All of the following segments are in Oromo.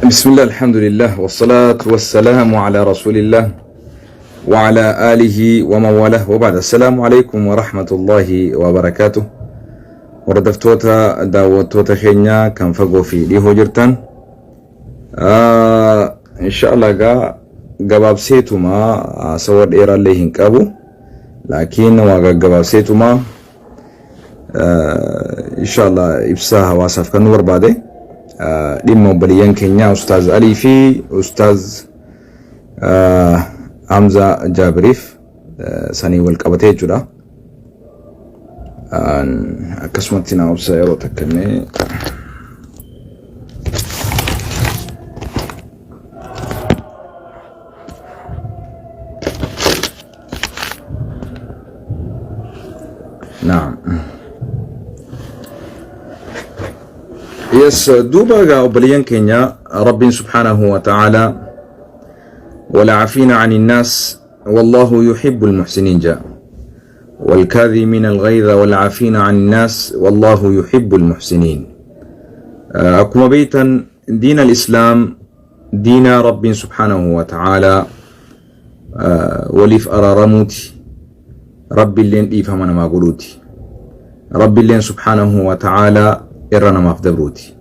بسم الله، الحمد لله، والصلاة والسلام على رسول الله وعلى آله ومن والاه، وبعد، السلام عليكم ورحمة الله وبركاته. Hordoftoota daawwattoota keenya kan fagoo fi dhihoo jirtan, insha Allah gaa gabaabseetuma, haasawa dheeraallee hin qabu, laakiin waa gaggabaabseetuma insha Allah ibsaa hawaasaaf kan nu barbaade dhimma obboleeyyan keenya Ustaaz Alii fi Ustaaz Hamza Jaabiriif sanii wal qabatee jechuudha. Akkasumatti na obsa yeroo takka illee. Naam. Yes, duuba egaa obboleeyyan keenya Rabbiin subhaanahu wa ta'ala والعافين عن الناس والله يحب المحسنين جاء والكاظمين الغيظ والعافين عن الناس والله يحب المحسنين. Akkuma beektan diin al-Islaam diina Rabbiin subhaanahu wa ta'ala waliif araaramuuti, Rabbiilleen dhiifama namaa godhuuti, Rabbiilleen subhaanahu wa ta'ala irra namaaf dabruuti.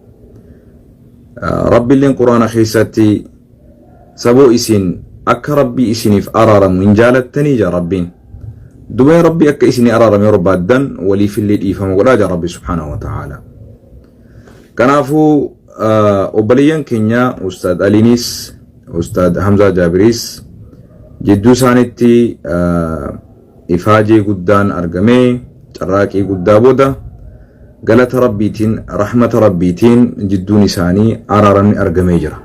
Rabbiilleen Quraana keessatti saboo isin akka Rabbii isiniif araaramu hin jaalattanii jaa Rabbiin. Duba Rabbii akka isinii araarame barbaaddan waliifillee dhiifama godhaa jaa Rabbi subhaanahu wa ta'ala. Kanaafuu obboleeyyan keenya Ustaad Aliinis Ustaad Hamzaa Jaabiriis jidduu isaanitti ifaajee guddaan argamee carraaqii guddaa booda galata Rabbiitiin, rahmata Rabbiitiin jidduun isaanii araaramni argamee jira.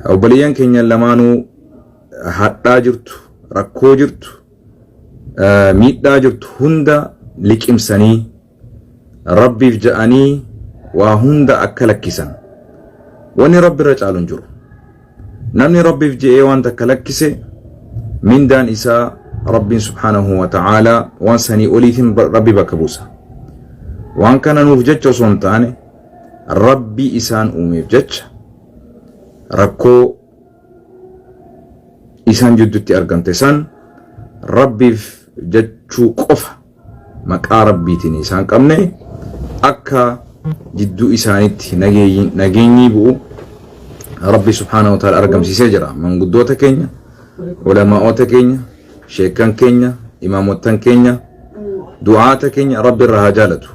Obboleeyyan keenya lamaanuu hadhaa jirtu, rakkoo jirtu, miidhaa jirtu hunda liqimsanii Rabbiif ja'anii waa hunda akka lakkisan. Wanni Rabbi irra caalu hin jiru. Namni Rabbiif je'ee waan takka lakkise mindaan isaa Rabbiin subhaanahu wa ta'aalaa waan sanii oliitiin Rabbi bakka buusa. Waan kana nuuf jecha osoo hin taane Rabbii isaan uumeef jecha rakkoo isaan jidduutti argamte san Rabbiif jechuu qofa maqaa Rabbiitiin isaan qabne akka jidduu isaanitti nageenyii bu'u Rabbi subhaanahu wa ta'ala argamsiisee jira. Manguddoota keenya, ulamaa'ota keenya, sheekkan keenya, imaamottan keenya, du'aata keenya Rabbi irraa haa jaalatu.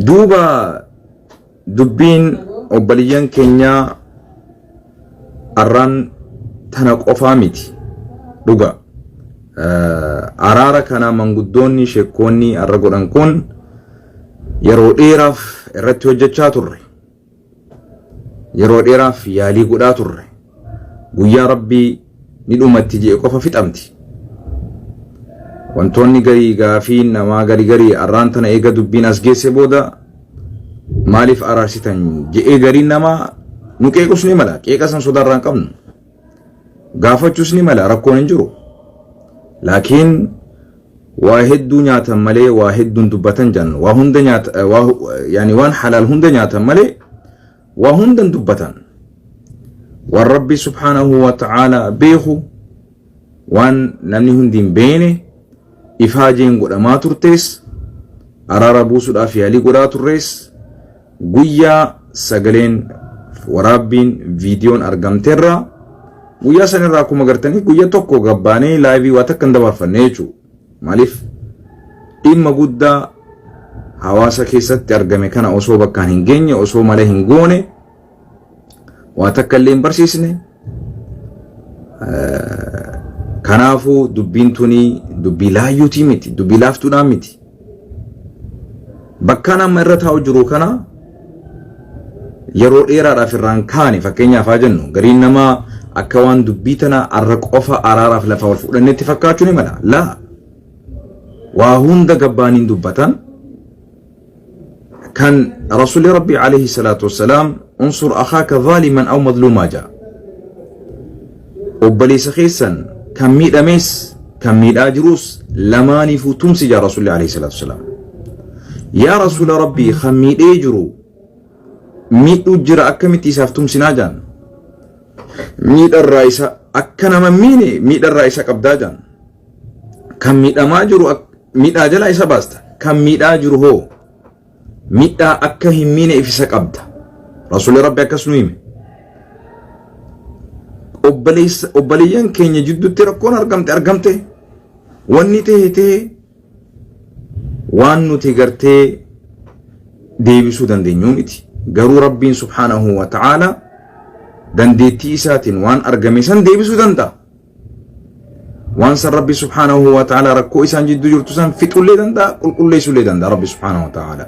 Duuba dubbiin obboliyyan keenyaa arraan tana qofaa miti dhuga. Araara kana manguddoonni sheekkoonni arra godhan kun yeroo dheeraaf irratti hojjechaa turre. Yeroo dheeraaf yaalii godhaa turre. Guyyaa Rabbii ni dhumatti je'e qofa fixamti. Wantoonni garii gaafiin namaa gari garii arraan tana eega dubbiin as geesse booda maaliif araarsitan je'ee gariin namaa nu qeequs ni mala. Qeeqa san sodaarraa hin qabnu. Gaafachuus ni mala, rakkoon hin jiru. Laakiin waa hedduu nyaatan malee waa hedduun dubbatan jan, waa hunda nyaata, waa yaani waan halaal hunda nyaatan malee waa hundan dubbatan. Waan Rabbi subhaanahu wa ta'ala beeku, waan namni hundi hin beene, ifaajeen godhamaa turtees, araara buusuudhaaf yaalii godhaa turrees, guyyaa sagaleen waraabbiin viidiyoon argamteerraa guyyaa sanirraa akkuma gartanii guyya tokko gabbaanee laayivii waa takka hin dabarfanne jechuudha. Maaliif dhimma guddaa hawaasa keessatti argame kana osoo bakkaan hin geenye, osoo malee hin goone, waa takka illee hin barsiisne. Kanaafuu dubbiin tuni dubbii laayyuutii miti, dubbii laaftuudhaan miti. Bakkaan amma irra taa'u jiru kana yeroo dheeraadhaaf irraan kaane, fakkeenyaaf haa jennu, gariin namaa akka waan dubbii tana arra qofa araaraaf lafa wal fudhannetti fakkaachuu ni mala. Laa, waa hunda gabbaaniin dubbatan kan Rasuulli Rabbii alayhi salaatu wassalaam unsur akhaaka zaaliman aw madluumaa ja'a. Obboleessa keessan kan miidhamees kan miidhaa jiruus lamaaniifuu tumsi jaa Rasuulli alayhi salaatu wassalaam. Yaa Rasuula Rabbii, kan miidhee jiru miidhuu jira akkamitti isaaf tumsinaa jaan. Miidharraa isa akka nama miine miidharraa isa qabdaa jaan. Kan miidhamaa jiru miidhaa jalaa isa baasta. Kan miidhaa jiru hoo miidhaa akka hin miine if isa qabda. Rasuulli Rabbi akkas nu hime. Obboleessa obboleeyyan keenya jidduutti rakkoon argamte argamte wanni ta'e ta'e waan nuti gartee deebisuu dandeenyuu miti. Garuu Rabbiin subhaanahu wa ta'aala dandeettii isaatiin waan argame san deebisuu danda'a. Waan san Rabbi subhaanahu wa ta'aala rakkoo isaan jidduu jirtu san fixullee danda'a, qulqulleessullee danda'a Rabbi subhaanahu wa ta'aala.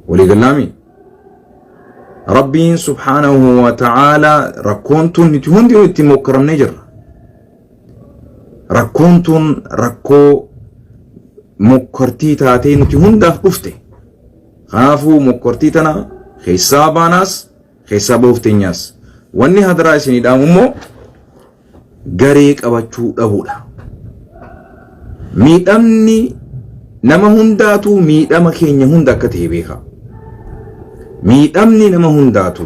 Walii gallaami? Rabbiin subhaanahu wa ta'aala rakkoon tun nuti hundinuu itti mokkaramnee jirra. Rakkoon tun rakkoo mokkortii taatee nuti hundaaf dhufte. Kanaafuu mokkortii tana keessaa baanaas keessaa bahuuf teenyaas. Wanni hadaraa isinii dhaamu immoo garee qabachuu dhabuudha. Miidhamni nama hundaatu miidhama keenya hunda akka ta'e beeka. Miidhamni nama hundaatu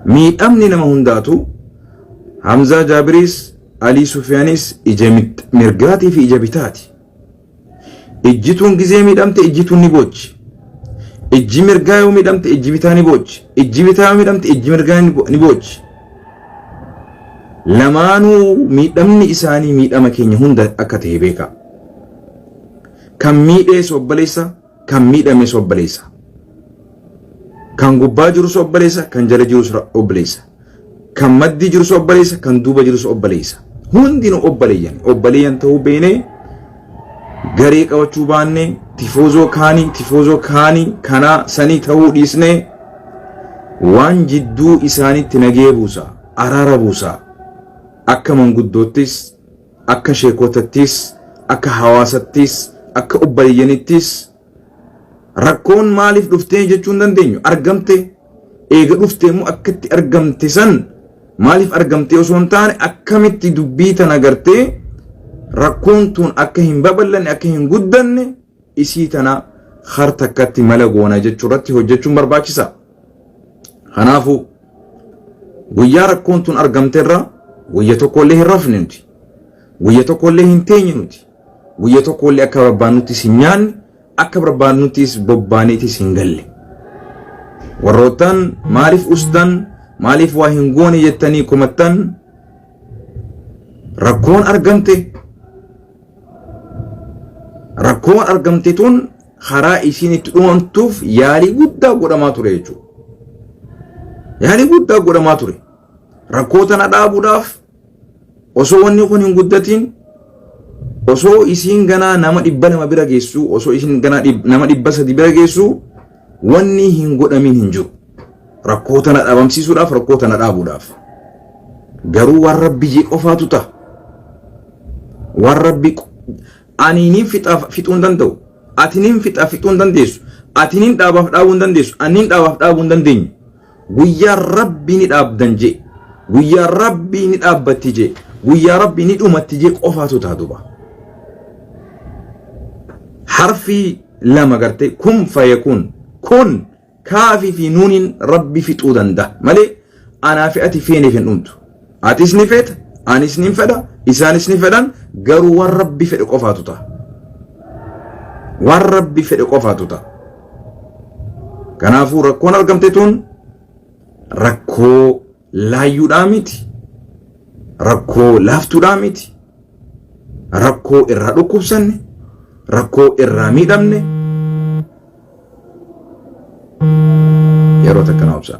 miidhamni nama hundaatu Hamzaa Jaabiriis Alii Sufiyaanis ija mirgaatii fi ija bitaati. Ijji tun gizee miidhamte ijji tun ni boochi. Ijji mirgaa yoo miidhamte ijji bitaa ni boochi. Ijji bitaa yoo miidhamte ijji mirgaa ni boochi. Lamaanuu miidhamni isaanii miidhama keenya hunda akka ta'e beeka. Kan miidhees obboleessa, kan miidhames obboleessa. Kan gubbaa jirus obboleessa, kan jala jirus obboleessa. Kan maddii jirus obboleessa, kan duuba jirus obboleessa. Hundinuu obboleeyyan. Obboleeyyan ta'uu beeknee garee qabachuu baannee tifoozoo kaanii tifoozoo kaanii kanaa sanii ta'uu dhiisnee waan jidduu isaaniitti nagee buusa, araara buusa. Akka manguddoottis, akka sheekotattis, akka hawaasattis, akka obboleeyyanittis Rakkoon maaliif dhuftee jechuu hin dandeenyu. Argamte eega dhufte immoo akkatti argamte san maaliif argamte osoo hin taane akkamitti dubbii tana gartee rakkoon tun akka hin babal'anne akka hin guddanne isii tana har takkatti mala goona jechuu irratti hojjechuun barbaachisa. Kanaafuu guyyaa rakkoon tun argamte irra guyya tokkollee hin rafne nuti. Guyya tokkollee hin teenye nuti. Guyya tokkollee akka barbaannuttis hin nyaanne, akka barbaannuttis bobbaaneetis hin galle. Warroottan maaliif ustan, maaliif waa hin goone jettanii komattan rakkoon argamte rakkoon argamte tun karaa isiin itti dhumamtuuf yaalii guddaa godhamaa ture jechuudha. Yaalii guddaa godhamaa ture. Rakkoo tana dhaabuudhaaf Osoo wanni kun hin guddatiin osoo isiin ganaa nama 200 bira geessu osoo isiin ganaa nama 300 bira geessu wanni hin godhamiin hin jiru. Rakkoo tana dhabamsiisuudhaaf rakkoo tana dhaabuudhaaf. Garuu waan rabbi jee qofaatu ta'a. Waan rabbi ani niin fixaaf fixuu hin danda'u. Ati niin fixaaf fixuu hin dandeessu. Ati niin dhaabaaf dhaabuu hin dandeessu. Ani niin dhaabaaf dhaabuu hin dandeenyu. Guyyaa Rabbi ni dhaabdan jee. Guyyaa Rabbi ni dhaabbatti jee. Guyyaa Rabbi ni dhumatti jee qofaatu ta'a duba. Harfii lama gartee kun fayakuun kun kaafii fi nuuniin Rabbi fixuu danda'a malee anaa fi ati feeneef hin dhumtu. Atis ni feeta, anis ni fedha, isaanis ni fedhan garuu waan Rabbi fedhe qofaatu ta'a. Waan Rabbi fedhe qofaatu ta'a. Kanaafuu rakkoon argamte tun rakkoo laayyuudhaa miti. Rakkoo laaftuudhaa miti. Rakkoo irraa dhukkubsanne, rakkoo irraa miidhamne. Yeroo takka na obsaa.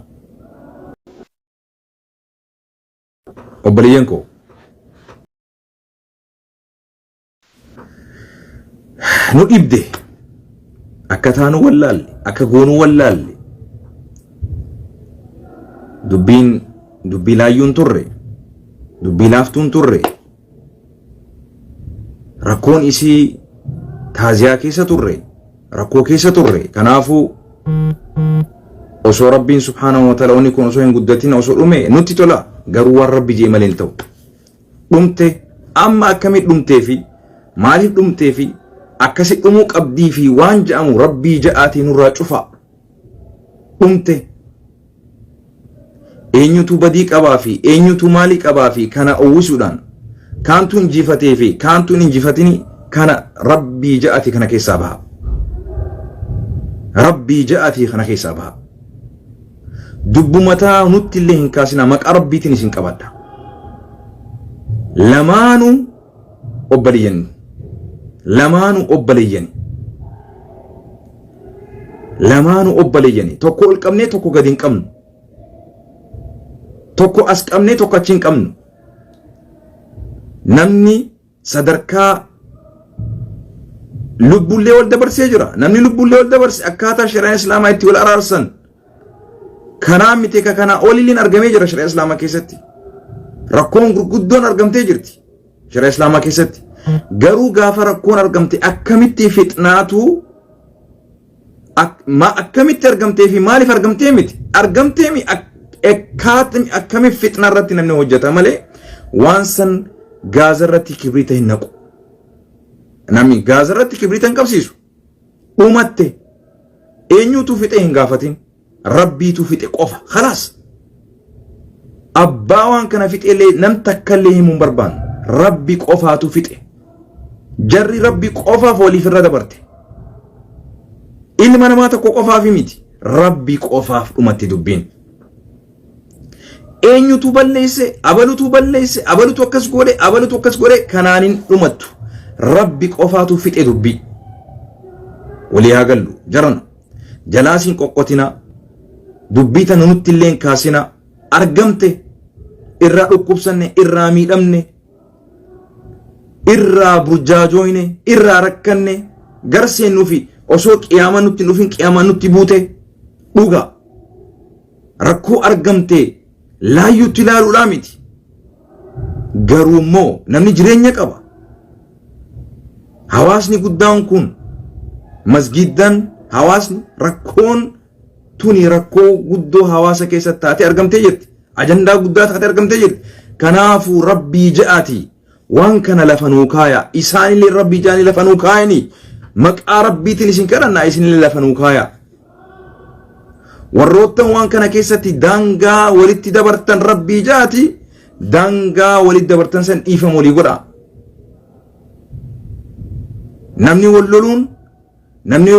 Obboleeyyan koo. Nu dhibde akka taanu wallaalle akka goonuu wallaalle dubbiin dubbii laayyuun turre dubbii laaftuun turre rakkoon isii taaziyaa keessa turre rakkoo keessa turre kanaafuu osoo rabbiin subhaanahu wa ta'ala wanni kun osoo hin guddatin osoo dhume nutti tola garuu waan rabbi jee malee hin ta'u. Dhumte amma akkami dhumtee fi maaliif dhumtee fi akkasi dhumuu qabdii fi waan ja'amu rabbii ja'aatii nurraa cufaa. Dhumte. Eenyutu badii qabaa fi eenyutu maalii qabaa fi kana uwwisuudhaan kaantu injifatee fi kaantu hin injifatini kana Rabbii ja'ati kana keessaa baha. Rabbii ja'ati kana keessaa baha. Dubbumataa nutti illee hin kaasina, maqaa Rabbiitiin isin qabadha. Lamaanuu obboleeyyani. Lamaanuu obboleeyyani. Lamaanuu obboleeyyani. Tokko ol qabnee tokko gadi hin qabnu. Tokko as qabnee tokko achi hin qabnu. Namni sadarkaa lubbullee wal dabarsee jira. Namni lubbullee wal dabarse akkaataa shari'aan Islaamaa itti wal araarsan kanaa miti ka kanaa olilleen argamee jira shari'aa Islaamaa keessatti. Rakkoon gurguddoon argamtee jirti shari'aa Islaamaa keessatti. Garuu gaafa rakkoon argamte akkamitti fixnaatu akkamitti argamtee fi maaliif argamtee miti, argamtee mi akkamitti fixnaa irratti namni hojjeta malee waan san gaaza irratti kibriita hin naqu. Namni gaaza irratti kibriita hin qabsiisu. Dhumatte, eenyutu fixe hin gaafatin, Rabbiitu fixe qofa. Khalaas. Abbaa waan kana fixellee nam takkallee himuu hin barbaannu. Rabbi qofaatu fixe. Jarri Rabbi qofaaf waliif irra dabarte. Ilma namaa tokko qofaaf miti. Rabbi qofaaf dhumatti dubbiin. Eenyutu balleesse, abalutu balleesse, abalutu akkas godhe, abalutu akkas godhe kanaan hin dhumattu. Rabbi qofaatu fixe dubbii. Walii haa gallu jarana. Jalaas hin qoqqotina. Dubbii tana nutti illee hin kaasina. Argamte irraa dhukkubsanne, irraa miidhamne, irraa burjaajooyne, irraa rakkanne, gara seennuufi osoo qiyaamaan nutti hin dhufin qiyaamaan nutti buute dhuga. Rakkoo argamte laayyuutti ilaaluudhaa miti. Garuu immoo namni jireenya qaba. Hawaasni guddaan kun, masgiiddan, hawaasni, rakkoon tuni rakkoo guddoo hawaasa keessatti taatee argamtee jirti. Ajandaa guddaa taatee argamtee jirti. Kanaafuu Rabbii ja'aati waan kana lafa nuu kaaya. Isaanillee Rabbii ja'anii lafa nuu kaayanii, maqaa Rabbiitiin isin kadhannaa, isinillee lafa nuu kaaya. Warroottan waan kana keessatti daangaa walitti dabartan, Rabbii ja'aati daangaa walitti dabartan san dhiifama walii godha. Namni wal loluun, namni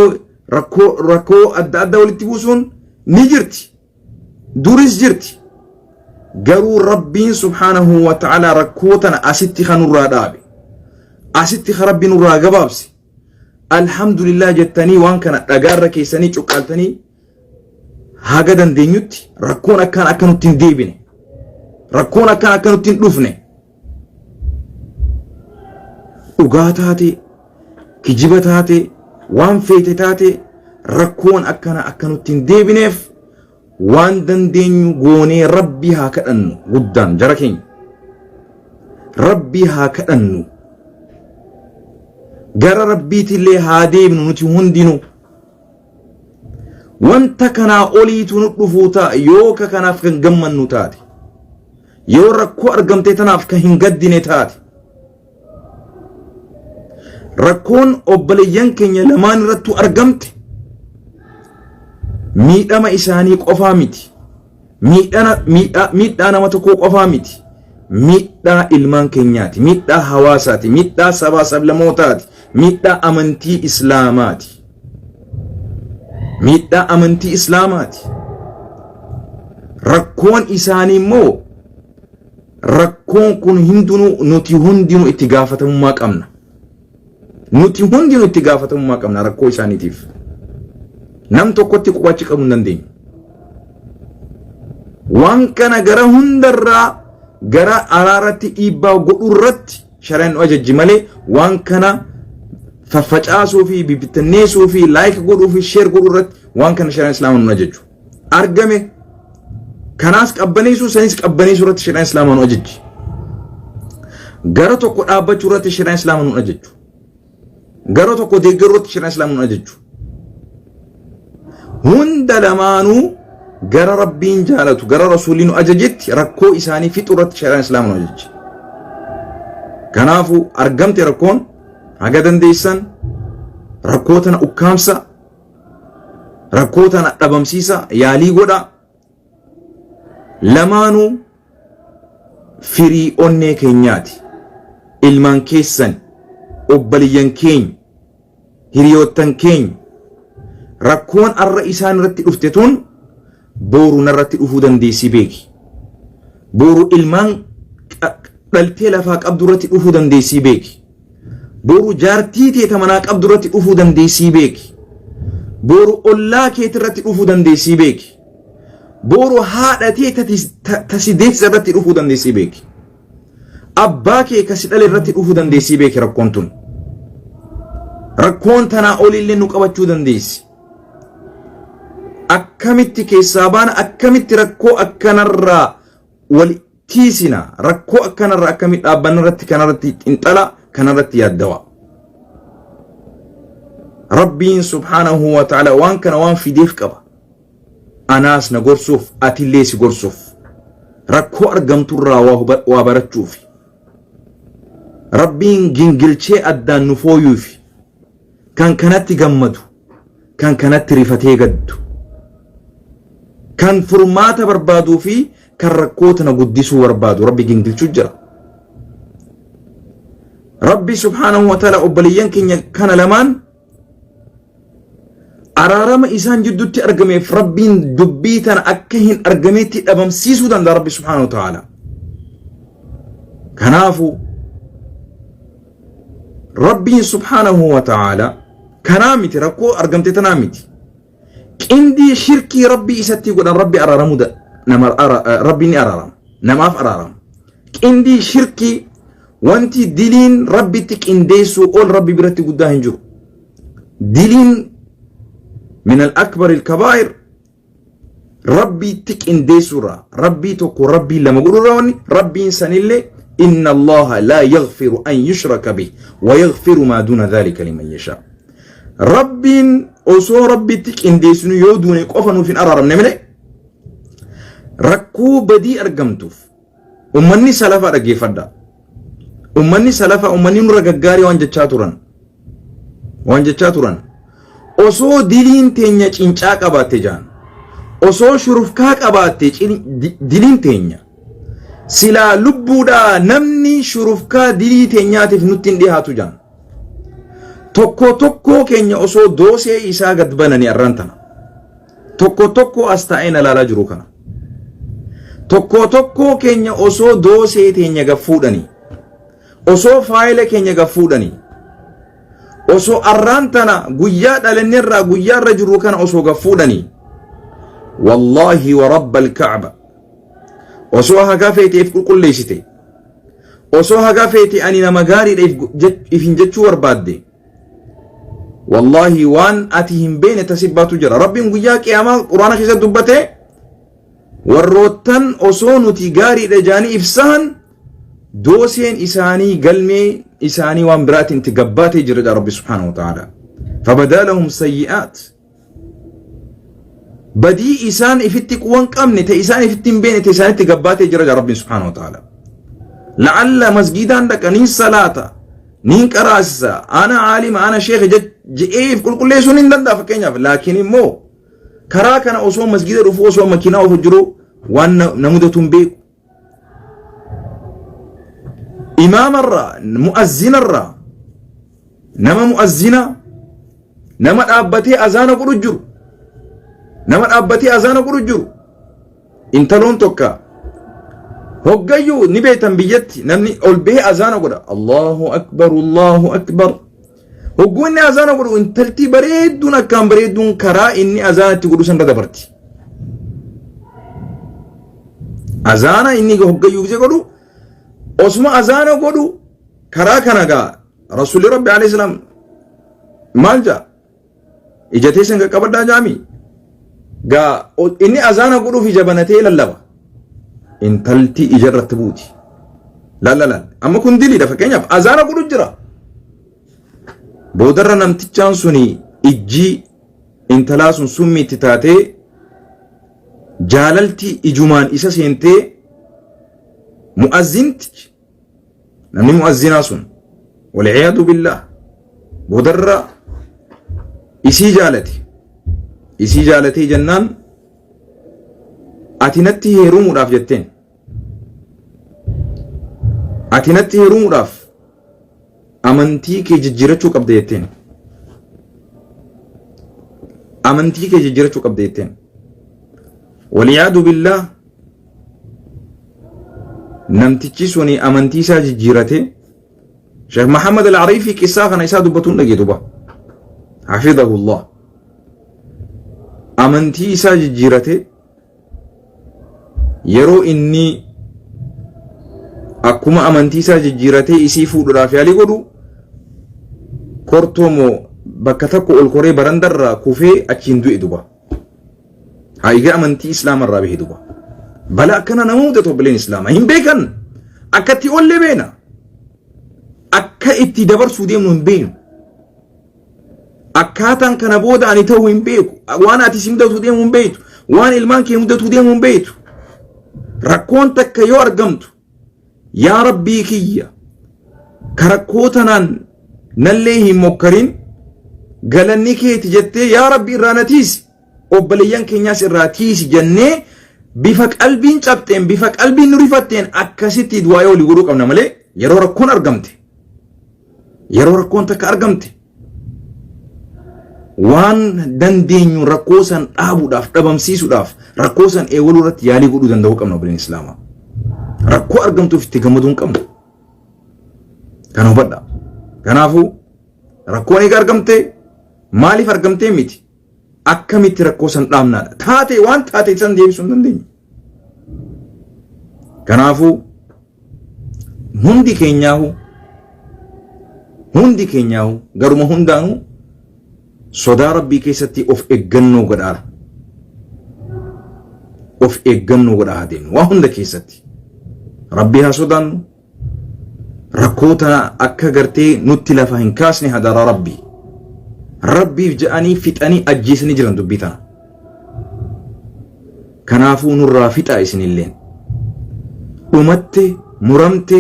rakkoo adda addaa walitti buusuun ni jirti. Duris jirti. Garuu Rabbiin subhaanahu wa ta'ala rakkoo tana asitti kan nurraa dhaabe. Asitti kan Rabbi nurraa gabaabse. Alhamdulillah jettanii waan kana dhagaarra keessanii cuqqaaltanii haga dandeenyutti rakkoon akkaan akka nutti hin deebine. Rakkoon akkaan akka nutti hin dhufne. Dhugaa taate, kijiba taate, waan feete taate, rakkoon akkana akka nutti hin deebineef waan dandeenyu goonee Rabbi haa kadhannu. Guddaan jara keenya, Rabbi haa kadhannu, gara Rabbiitillee haa deebinu. Nuti hundinuu wanta kanaa oliitu nu dhufuu ta'a yoo ka kanaaf kan gammannu taate, yoo rakkoo argamtee tanaaf kan hin gaddine taate. Rakkoon obboleeyyan keenya lamaan irrattuu argamte miidhama isaanii qofaa miti. Miidhaa nama tokkoo qofaa miti. Miidhaa ilmaan keenyaati. Miidhaa hawaasaati. Miidhaa sabaa sablamootaati. Miidhaa amantii Islaamaati. Miidhaa amantii Islaamaati. Rakkoon isaanii immoo, rakkoon kun hundinuu, nuti hundinuu itti gaafatamummaa qabna. Nuti hundinuu itti gaafatamummaa qabna rakkoo isaaniitiif. Nam tokkotti qubachi qabuu hin dandeenyu. Waan kana gara hundarraa gara araaratti dhiibbaa godhuu irratti shari'aan nu ajajji malee, waan kana faffacaasuu fi bibittinneessuu fi like godhuu fi share godhuu irratti waan kana shari'aan Islaamaa nu ajajju. Argame kanaas qabbaneessuu, sanis qabbaneessuu irratti shari'aan Islaamaa nu ajajji. Gara tokko dhaabbachuu irratti shari'aan Islaamaa nu ajajju. Gara tokko deeggaruu irratti shari'aan Islaamaa nu ajajju. Hunda lamaanuu gara Rabbiin jaalatu, gara Rasuulli nu ajajetti rakkoo isaanii fixuu irratti shari'aan Islaamaa nu ajajji. Kanaafuu argamte rakkoon, haga dandeessan rakkoo tana ukkaamsa. Rakkoo tana dhabamsiisa yaalii godha. Lamaanuu firii onnee keenyaati. Ilmaan keessan, obbaliyyan keenya, hiriyoottan keenya rakkoon arra isaan irratti dhufte tun booru narratti dhufuu dandeessi beeki. Booru ilmaan dhaltee lafaa qabdu irratti dhufuu dandeessii beeki. Boru jaartii tee ta manaa qabdu irratti dhufuu dandeessii beeki. Boru ollaa keeti irratti dhufuu dandeessii beeki. Boru haadha tee ta si deessisa irratti dhufuu dandeessii beeki. Abbaa kee ka si dhale irratti dhufuu dandeessii beeki rakkoon tun. Rakkoon tanaa olillee nu qabachuu dandeessi. Akkamitti keessaa baana akkamitti rakkoo akkanarraa wal tiisina rakkoo akkanarra akkamitti dhaabbanna irratti kanarratti xinxala kanarratti yaaddawa. Rabbiin subhaanahu wa ta'ala waan kana waan fideef qaba. Anaas na gorsuuf atillee si gorsuuf rakkoo argamturraa waa barachuuf Rabbiin gingilchee addaan nu fooyuuf kan kanatti gammadu kan kanatti rifatee gaddu kan furmaata barbaaduu fi kan rakkoo tana guddisuu barbaadu Rabbi gingilchuu jira. Rabbi subhaanahu wa ta'ala obboleeyyan keenya kana lamaan araarama isaan jidduutti argameef Rabbiin dubbii tana akka hin argameetti dhabamsiisuu danda'a Rabbi subhaanahu wa ta'ala. Kanaafuu Rabbiin subhaanahu wa ta'ala kanaa miti rakkoo argamte tanaa miti. Qindii shirkii Rabbii isatti godhan Rabbi araaramuu nama Rabbi ni araarama namaaf araarama. Qindii shirkii wanti diliin Rabbitti qindeessuu ol Rabbi biratti guddaa hin jiru. Diliin min al-akbar al-kabaa'ir Rabbiitti qindeessuurraa Rabbii tokko Rabbii lama godhuurraa wanni Rabbiin sanillee inna Allaha laa yaghfiru an yushraka bih wa yaghfiru maa duuna dhalika liman yashaa. Rabbiin osoo Rabbitti qindeessinu yoo duune qofa nuuf hin araaramne malee rakkoo badii argamtuuf ummanni salafaa dhaggeeffadha. Ummanni salafaa ummanni nurra gaggaarii waan jechaa turan. Waan jechaa turan. Osoo diliin teenya cincaa qabaatte jaan. Osoo shurufkaa qabaatte diliin teenya. Silaa lubbuudhaa namni shurufkaa dilii teenyaatiif nutti hin dhiyaatu jaan. Tokko tokkoo keenya osoo doosee isaa gad bananii arraan tana. Tokko tokkoo as taa'ee na laalaa jiru kana. Tokko tokkoo keenya osoo doosee teenya gad fuudhanii. Osoo faayila keenya gad fuudhanii. Osoo arraan tana guyyaa dhalannerraa guyyaa irra jirru kana osoo gad fuudhanii. Wallaahi wa rabbal ka'ba. Osoo haga feeteef qulqulleessite. Osoo haga feete ani nama gaariidha if hin jechuu barbaadde. Wallaahi waan ati hin beekne tasibbaatu jira. Rabbiin guyyaa qiyaamaa quraana keessatti dubbate warroottan osoo nuti gaariidha jaanii ibsahan dooseen isaanii galmee isaanii waan biraatiin itti gabbaatee jira Rabbi subhaanahu wa ta'ala. Fabadaa lahum sayyi'aat. Badii isaan ifitti quwan qabne ta isaan ifitti hin beekne ta isaanitti gabbaatee jira jaa Rabbiin subhaanahu wa ta'ala. La'alla masgiidaan dhaqa niin salaata niin qaraasisa ana aalima ana sheekha je'ee if qulqulleessuun hin danda'a fakkeenyaaf laakiin immoo karaa kana osoo masgiida dhufu osoo makiinaa ofu jiru waan na mudatu hin beeku. Imaamarraa mu'azzinarraa nama mu'azzina nama dhaabbatee azaana godhu jiru nama dhaabbatee azaana godhu jiru intaloon tokka hoggayyuu ni beektan biyyatti namni ol bahee azaana godha Allahu akbar Allahu akbar hogguu inni azaana godhu intaltii bareedduun akkaan bareedduun karaa inni azaana itti godhu sanirra dabarti azaana inni hoggayyuu gisee godhu osuma azaana godhu karaa kana gaa rasuulli rabbi alayhi salaam maal jaa ija teessan qaqqabadhaa jaami gaa inni azaana godhuuf ija banatee lallaba intalti ija irratti buuti laal amma kun diliidha fakkeenyaaf azaana godhu jira boodarra namtichaan suni ijji intalaa sun summii itti taatee jaalalti ijumaan isa seentee mu'azzintichi namni mu'azzinaa sun walciyaadu billaah boodarra isii jaalate. Isii jaalatee jennaan ati natti heerumuudhaaf jetteen. Ati natti heerumuudhaaf amantii kee jijjiirachuu qabda jetteen. Amantii kee jijjiirachuu qabda jetteen. Waliyaadu billaah namtichi suni amantii isaa jijjiirate Sheekh Muhammad Al-Ariifii qissaa kana isaa dubbatuun dhagee duba. Hafidahullah. Amantii isaa jijjiirate yeroo inni akkuma amantii isaa jijjiiratee isii fuudhuudhaaf yaalii godhu kortoo moo bakka tokko ol koree barandarraa kufee achiin du'e duba. Haayiga amantii islaama irraa bahe duba. Bala akkana nama mudatu obboleen islaamaa hin beekan. Akka itti ollee beena. Akka itti dabarsuu deemnu hin beeknu. Akkaataan kana booda ani ta'u hin beeku. Waan ati si mudatu deemu hin beektu. Waan ilmaan kee mudatu deemu hin beektu. Rakkoon takka yoo argamtu yaa rabbii kiyya ka rakkoo tanaan nallee hin mokkarin galanni keeti jettee yaa rabbi irraa na tiisi obboleeyyan keenyaas irraa tiisi jennee bifa qalbiin cabxeen bifa qalbiin nu rifatteen akkasitti du'aa walii godhuu qabna malee yeroo rakkoon argamte yeroo rakkoon takka argamte waan dandeenyu rakkoo san dhaabuudhaaf dhabamsiisuudhaaf rakkoo san eewaluu irratti yaalii godhuu danda'uu qabna obboleen islaamaa. Rakkoo argamtuuf itti gammaduu hin qabnu. Kana hubadha. Kanaafuu rakkoon eega argamte maaliif argamtee miti akkamitti rakkoo san dhaabnaadha. Taate waan taate san deebisuu hin dandeenyu. Kanaafuu hundi keenyaahu hundi keenyaahu garuma hundaanuu sodaa rabbii keessatti of eeggannoo godhaara. Of eeggannoo godhaa haa deemnu waa hunda keessatti. Rabbii haa sodaannu. Rakkoo tana akka gartee nutti lafa hin kaasne hadaraa rabbii. Rabbiif je'anii fixanii ajjeesanii jiran dubbii tana. Kanaafuu nurraa fixaa isinilleen. Dhumatte muramte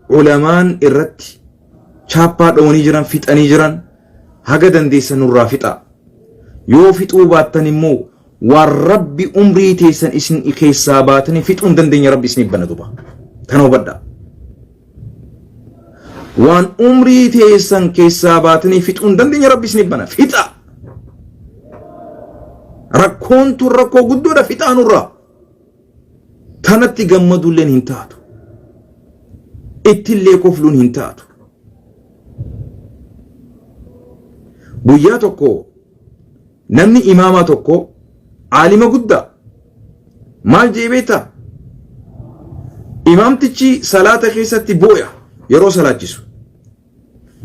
ulamaan irratti chaappaa dhowanii jiran fixanii jiran haga dandeessan nurraa fixaa. Yoo fixuu baattan immoo waan rabbi umrii teessan isin keessaa baatanii fixuu hin dandeenye rabbi isiniif bana duba. Kana hubadhaa. Waan umrii teessan keessaa baatanii fixuu hin dandeenye rabbi isiniif bana. Fixaa. Rakkoon tun rakkoo guddoodha fixaa nurraa. Tanatti gammaduulleen hin taatu. Ittillee kofluun hin taatu. Guyyaa tokko namni imaamaa tokko aalima guddaa maal jee beektaa? Imaamtichi salaata keessatti booya yeroo salaachisu.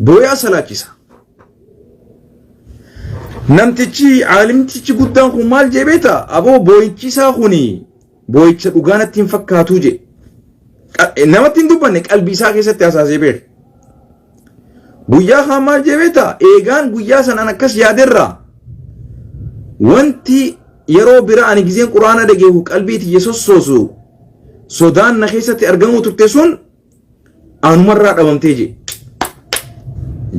Booyaa salaachisa. Namtichi aalimtichi guddaan kun maal jee beektaa? Aboo boo'ichi isaa kuni boo'icha dhugaa natti hin fakkaatuu jee. Namatti hin dubbanne qalbii isaa keessatti hasaasee beeka. Guyyaa kaan maal jee beektaa? Eegaan guyyaa sanaan akkas yaaderraa wanti yeroo bira ani gizeen quraana dhageehu qalbii tiyya sossoosu sodaan na keessatti argamuu turte sun anumarraa dhabamtee jee.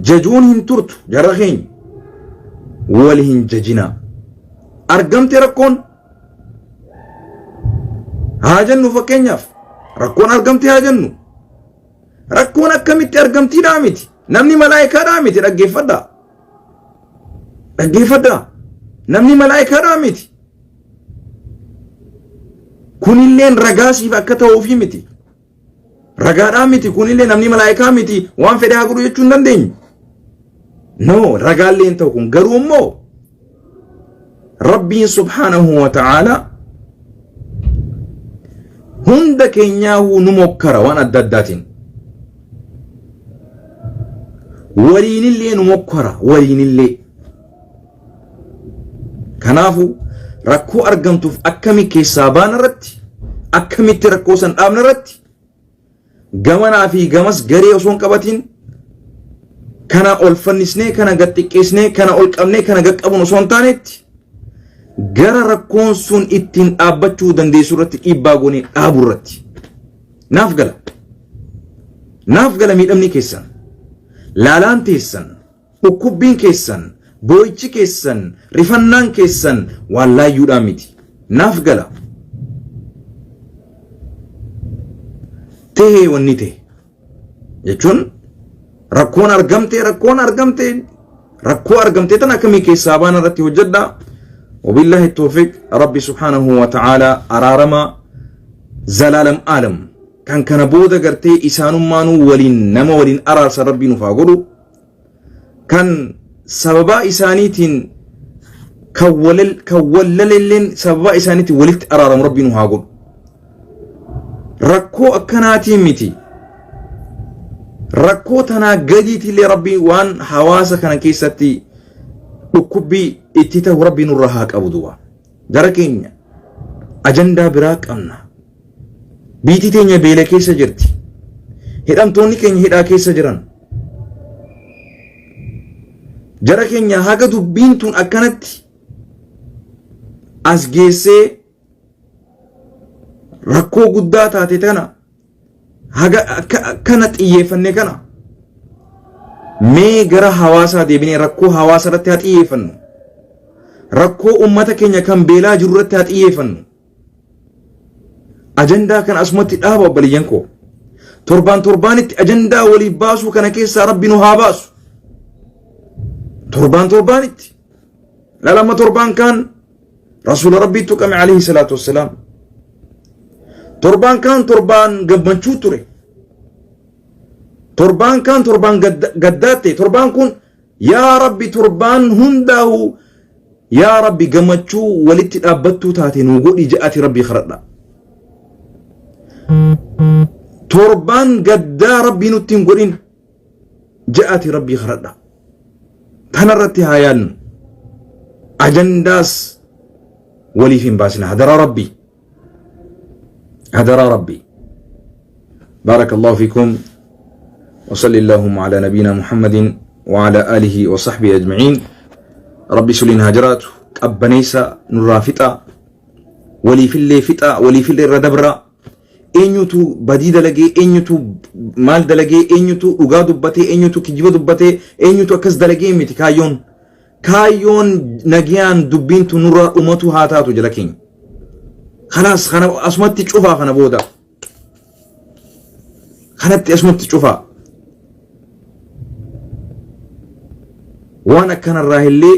Jajuun hin turtu jarra keenya wal hin jajinaa. Argamte rakkoon haa jennu fakkeenyaaf rakkoon argamte haa jennu. Rakkoon akkamitti argamtiidhaa miti. Namni malaayikaadhaa miti dhaggeeffadhaa. Dhaggeeffadhaa. Namni malaayikaadhaa miti. Kunilleen ragaa siif akka ta'uufi miti. Ragaadhaa miti kunillee namni malaayikaa miti waan fedhe haa godhu jechuu hin dandeenyu. No ragaallee hin ta'u kun garuu immoo Rabbiin subhaanahu wa ta'aalaa hunda keenyaahuu nu mokkara waan adda addaatiin. Waliinillee nu mokkara waliinillee. Kanaafuu rakkoo argamtuuf akkami keessaa baana irratti akkamitti rakkoo san dhaabna irratti gamanaa fi gamas garee osoo hin qabatiin kana ol fannisnee kana gad xiqqeessinee kana ol qabnee kana gad qabuun osoo hin taanetti gara rakkoon sun ittiin dhaabbachuu dandeessu irratti dhiibbaa goonee dhaabu irratti naaf gala. Naaf gala miidhamni keessan laalaan teessan dhukkubbiin keessan Boo'ichi keessan, rifannaan keessan waan laayyuudhaa miti. Naaf gala. Tahee wanni tahe jechuun rakkoon argamte rakkoon argamte rakkoo argamte tan akkamii keessaa baana irratti hojjedha. Wabillahi tawfiq. Rabbi subhaanahu wa ta'ala araarama zalaalam aalam kan kana booda gartee isaanummaanuu waliin nama waliin araarsa Rabbi nuuf haa godhu. Kan sababaa isaaniitiin kan wallalelleen sababaa isaaniitiin walitti araaramu Rabbi nu haa godhu. Rakkoo akkanaatiin miti. Rakkoo tanaa gadiitillee Rabbi waan hawaasa kana keessatti dhukkubbii itti ta'u Rabbi nurra haa qabu duuba. Gara keenya ajandaa biraa qabna. Biitii teenya beela keessa jirti. Hidhamtoonni keenya hidhaa keessa jiran. Jara keenya haga dubbiin tun akkanatti as geessee rakkoo guddaa taate tana haga akkana xiyyeeffanne kana mee gara hawaasaa deebinee rakkoo hawaasa irratti haa xiyyeeffannu. Rakkoo uummata keenya kan beelaa jiru irratti haa xiyyeeffannu. Ajandaa kana asumatti dhaaba obboleeyyan koo. Torbaan torbaanitti ajandaa waliif baasuu kana keessaa Rabbi nu haa baasu. Torbaan torbaanitti. Lalama torbaan kaan Rasuula Rabbii tuqame alayhi salaatu wassalaam. Torbaan kaan torbaan gammachuu ture. Torbaan kaan torbaan gaddaatte. Torbaan kun yaa Rabbi torbaan hundaahu yaa Rabbi gammachuu walitti dhaabbattuu taate nuu godhi je'ati Rabbii kadhadha. Torbaan gaddaa Rabbii nutti hin godhin je'ati Rabbii kadhadha. Tanarratti haa yaadnu. Ajandaas waliif hin baasina. Hadaraa Rabbii. Hadaraa Rabbii. بارك الله فيكم وصلى اللهم على نبينا محمد وعلى آله وصحبه أجمعين. ربي سلين هاجرات قبنيسا نرافطا ولي في اللي فتا ولي في اللي ردبرا eenyutu badii dalagee, eenyutu maal dalagee, eenyutu dhugaa dubbatee, eenyutu kijiba dubbatee, eenyutu akkas dalagee miti kaayyoon. Kaayyoon nagayaan dubbiin tun nurraa dhumatu haa taatu jala keenya. Kanaas kana asumatti cufaa kana booda. Kanatti asumatti cufaa. Waan akkanarraa illee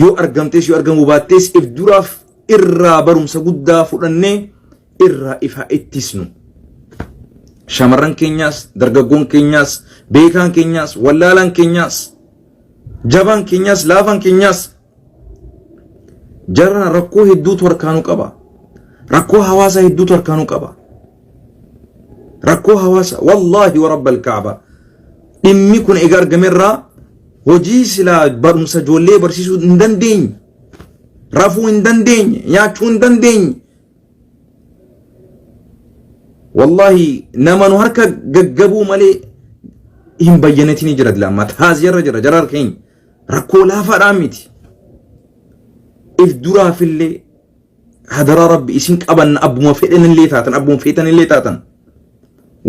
yoo argamtees yoo argamuu baattees if duraaf irraa barumsa guddaa fudhannee irraa if haa ittisnu. Shamarran keenyaas, dargaggoon keenyaas, beekaan keenyaas, wallaalaan keenyaas, jabaan keenyaas, laafaan keenyaas jarana rakkoo hedduutu harkaanuu qaba. Rakkoo hawaasaa hedduutu harkaanuu qaba. Rakkoo hawaasa wallaahi wa rabbal kaaba. Dhimmi kun egaa argamerraa hojii silaa barumsa ijoollee barsiisuu hin dandeenye. Rafuu hin dandeenye, nyaachuu hin dandeenye. Wallaahi nama nu harka gaggabuu malee hin bayyanatiin jira dila amma taaziyarra jira jara keenya rakkoo laafaadhaan miti. If duraafillee hadaraa Rabbi isin qabanna abbuma fedhanillee taatan abbuma feetanillee taatan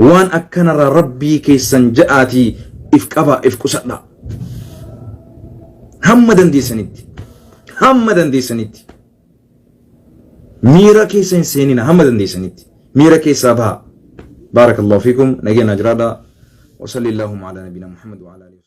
waan akkanarraa Rabbii keessan ja'aatii if qabaa if qusadhaa. Hamma dandeessanitti hamma dandeessanitti miira keessa hin seenina hamma dandeessanitti miira keessaa baha. Baarakallahu fiikum nageenya jiraadha. Wasalli Allahumma ala nabiyina Muhammad wa ala alihi.